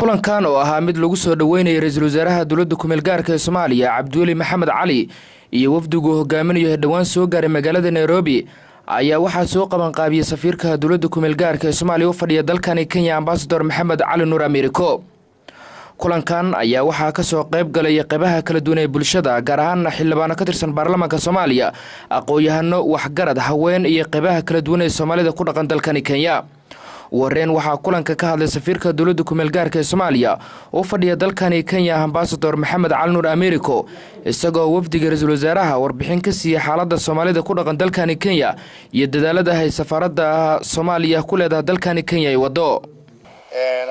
Kulankan oo ahaa mid lagu soo dhoweynayay ra-iisul wasaaraha dowladda kumeel gaarka ee Soomaaliya, Cabdiweli Maxamed Cali, iyo wafdigu hogaaminayo dhowaan soo gaaray magaalada Nairobi, ayaa waxaa soo qabanqaabiyey safiirka dowladda kumeel gaarka ee Soomaaliya u fadhiya dalkani Kenya, Ambasador Maxamed Cali Nuur Americo. Kulankan ayaa waxaa kasoo qayb galay qeybaha kala duwan ee bulshada, gaar ahaana xildhibaano ka tirsan baarlamaanka Soomaaliya, aqoon-yahano, waxgarad, haween iyo qeybaha kala duwan ee Soomaalida ku dhaqan dalkani Kenya. Ugu horreyn waxaa kulanka ka hadlay safiirka dowladda kumeel gaarka ee Soomaaliya u fadhiya dalkani Kenya, Ambasador Maxamed Cali Nuur Americo, isagoo wafdiga ra-iisul wasaaraha warbixin ka siiyey xaaladda Soomaalida ku dhaqan dalkani Kenya iyo dadaalada ay safaaradda Soomaaliya ku leedahay dalkani Kenya ay wado.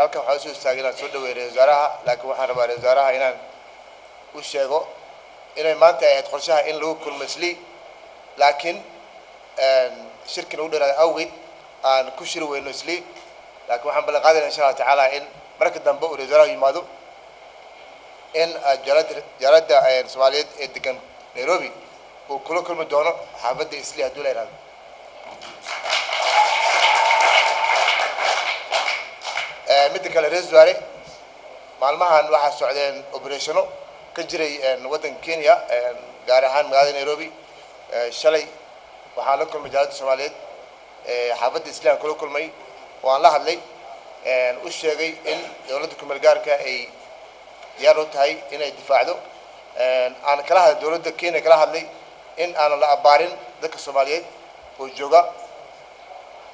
Halkan waxaan usoo istaagay inaan soo dhaweeyo ra-isul wasaaraha, laakiin waxaan rabaa ra-isul wasaaraha inaan u sheego inay maanta ay ahayd qorshaha in lagu kulmo Islii, laakiin shirki nagu dheeraaday awgeed aan ku shiri weyno Islii. Laakiin waxaan ballan qaadayna, insha Allahu tacaala, in marka dambe uu ra-isul wasaaraha yimaado in jaaliyadda Soomaaliyeed ee degan Nairobi uu kula kulmi doono xaafadda Islii, hadduu la yihahdo. Midda kale, ra-isul wasaare, maalmahan waxaa socdeen operationo ka jiray waddanka Kenya, gaar ahaan magaalada Nairobi. Shalay waxaan la kulmay jaaliyadda Soomaaliyeed xaafadda Islii aan kula kulmay oo aan la hadlay, u sheegay in dowladda kumeel gaarka ay diyaar u tahay inay difaacdo. Aan kala hadlay dowladda Kenya, kala hadlay in aanan la abbaarin dadka Soomaaliyeed oo jooga,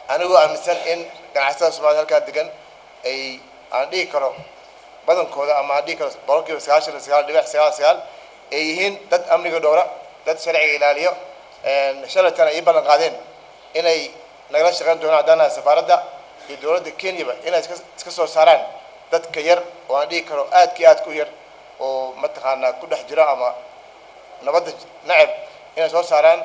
anigoo aaminsan in ganacsatada Soomaaliyed halkaa degan ay aan dhihi karo badankooda, ama aan dhihi karo 99.99% ay yihiin dad amniga dhowra, dad sharciga ilaaliyo. Shalaytana ii ballan qaadeen inay nagala shaqeyn doonaan haddaan nahay safaaradda iyo dowladda Kenyaba inay iska soo saaraan dadka yar oo aan dhihi karo aadka iyo aadka u yar oo mataqaanaa ku dhex jira ama nabadda nacab inay soo saaraan.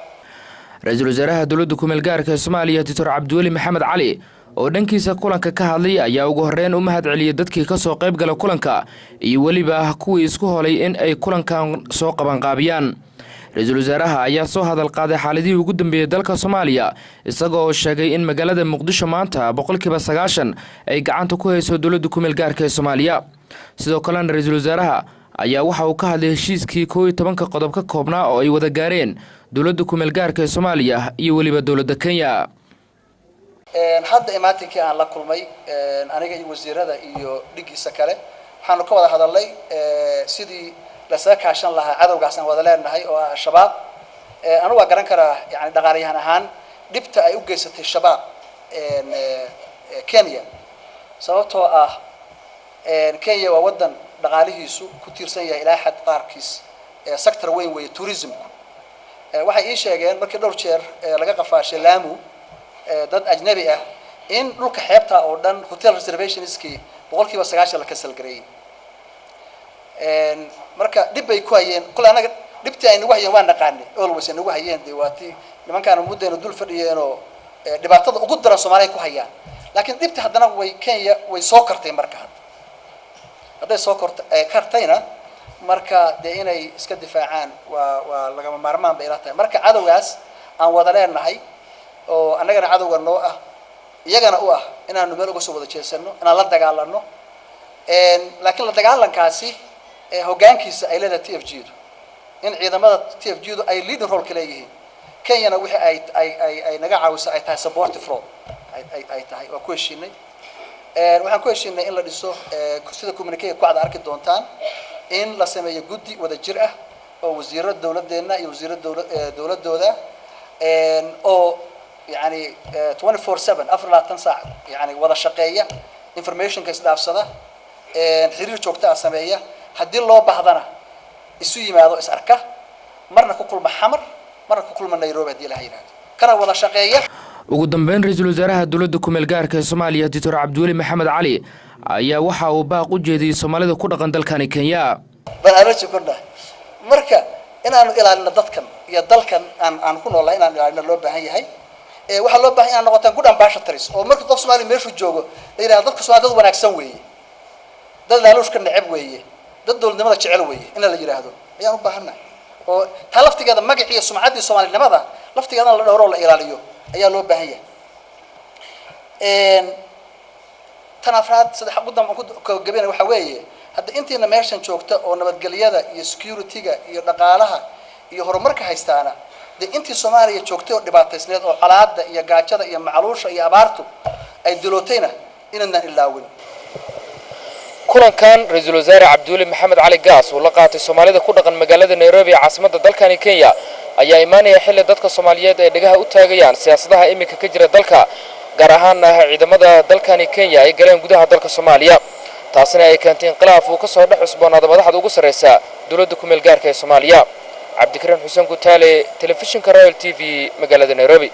Ra-iisul wasaaraha dowladda kumeel gaarka ee Soomaaliya, Doctor Cabdiweli Maxamed Cali, oo dhankiisa kulanka ka hadlay, ayaa ugu horreyn u mahad celiyey dadkii kasoo qayb gala kulanka iyo weliba kuwii isku holay in ay kulankan soo qabanqaabiyaan. Ra-iisul wasaaraha ayaa soo hadal qaaday xaaladihii ugu dambeeyey dalka Soomaaliya, isagoo sheegay in magaalada Muqdisho maanta 90% ay gacanta ku hayso dowladda kumeel gaarka ee Soomaaliya. Sidoo kalena ra-iisul wasaaraha ayaa waxa uu ka hadlay heshiiskii 11-ka qodob ka koobnaa oo ay wada gaareen dowladda kumeel gaarka ee Soomaaliya iyo weliba dowladda Kenya. Hadda imaatinkii aan la kulmay aniga iyo wasiirada iyo dhigiisa kale, waxaanu ka wada hadalnay sidii lasaga kaashan lahaa cadowgaas aan wada leenahay oo ah Al-Shabaab. Anigu waa garan karaa, yani dhaqaalayahan ahaan, dhibta ay u geysatay Shabaab Kenya, sababtoo ah Kenya waa waddan dhaqaalihiisu ku tiirsan yahay ilaa xad qaarkiis sector weyn weeye tourismku. Waxay ii sheegeen markii dhowr jeer laga qafaashay Lamu dad ajnabi ah in dhulka xeebta oo dhan hotel reservationskii 90% la cancel gareeyey. Marka dhib bay ku hayeen. Kule annaga dhibtii ay nagu hayeen waa naqaanay, always ay nagu hayeen. Dee waa tii nimankaana muddayna dul fadhiyeenoo dhibaatada ugu daran Soomaaliya ku hayaan, laakiin dhibti haddana way Kenya way soo kortay. Marka hadda hadday soo korta kartayna, marka dee inay iska difaacaan waa lagama maarmaan bay ila tahay. Marka cadowgaas aan wada leenahay oo annagana cadowga noo ah, iyagana u ah, inaanu meel uga soo wada jeesano, inaan la dagaalano. Laakiin la dagaalankaasi hoggaankiisa ay leedahay TFG du, in ciidamada TFG du ay leading role ka leeyihiin, Kenyana wixii ay naga caawiso ay tahay supportive role ay tahay, waa ku heshiinay. Waxaan ku heshiinay in la dhiso, sida communique ku cad arki doontaan, in la sameeyo guddi wada jir ah oo wasiiro dowladeenna iyo wasiiro dowladooda oo yani 24/7, 24 saac, yani wada shaqeeya, informationka isdhaafsada, xiriir joogta ah sameeya, haddii loo baahdana isu yimaado, is arka, marna ku kulma Xamar, marna ku kulma Nairobi, haddii Ilaha yidhahdo, kana wada shaqeeya. Ugu dambeyn, ra-iisul wasaaraha dowladda kumeel gaarka ee Soomaaliya, Doctor Cabdiweli Maxamed Cali, ayaa waxa uu baaq u jeediyey Soomaalida ku dhaqan dalkani Kenya. Baan allergy ku nahay. Marka inaanu ilaalino dadkan iyo dalkan aan ku noolnahay, inaan ilaalino loo baahan yahay. Waxaa loo baahan inaan noqotaan good ambassadors, oo markii qof Soomaaliya meeshuu joogo la yidhahdo dadka Somalia dad wanaagsan weeye, dad laaluushka neceb weeye, dad dowladnimada jecel weeye, in la yidhaahdo ayaan u baahannahay. Oo taa laftigeeda magacii iyo sumcaddii Soomaalinimada laftigeedana la dhowro oo la ilaaliyo ayaa loo baahan yahay. Tan afraad, saddex ugu dambe ku gabagabeyna, waxa weeye hadda intiina meeshan joogta oo nabadgelyada iyo security-ga iyo dhaqaalaha iyo horumarka haystaana, dee intii Soomaaliya joogtay oo dhibaataysneed oo colaada iyo gaajada iyo macluusha iyo abaartu ay dilootayna, inaadnaan ilaawin. Kulankan ra-iisul wasaare Cabdiweli Maxamed Cali Gaas uu la qaatay Soomaalida ku dhaqan magaalada Nairobi ee caasimadda dalkani Kenya ayaa imaanaya xilli dadka Soomaaliyeed ay dhegaha u taagayaan siyaasadaha iminka ka jira dalka, gaar ahaana ciidamada dalkani Kenya ay galeen gudaha dalka Soomaaliya, taasina ay keentay inqilaaf uu ka soo dhex cusboonaada madaxda ugu sarraysa dowladda kumeel gaarka ee Soomaaliya. Cabdikariin Xuseen Gutaale, telefishinka Royal TV, magaalada Nairobi.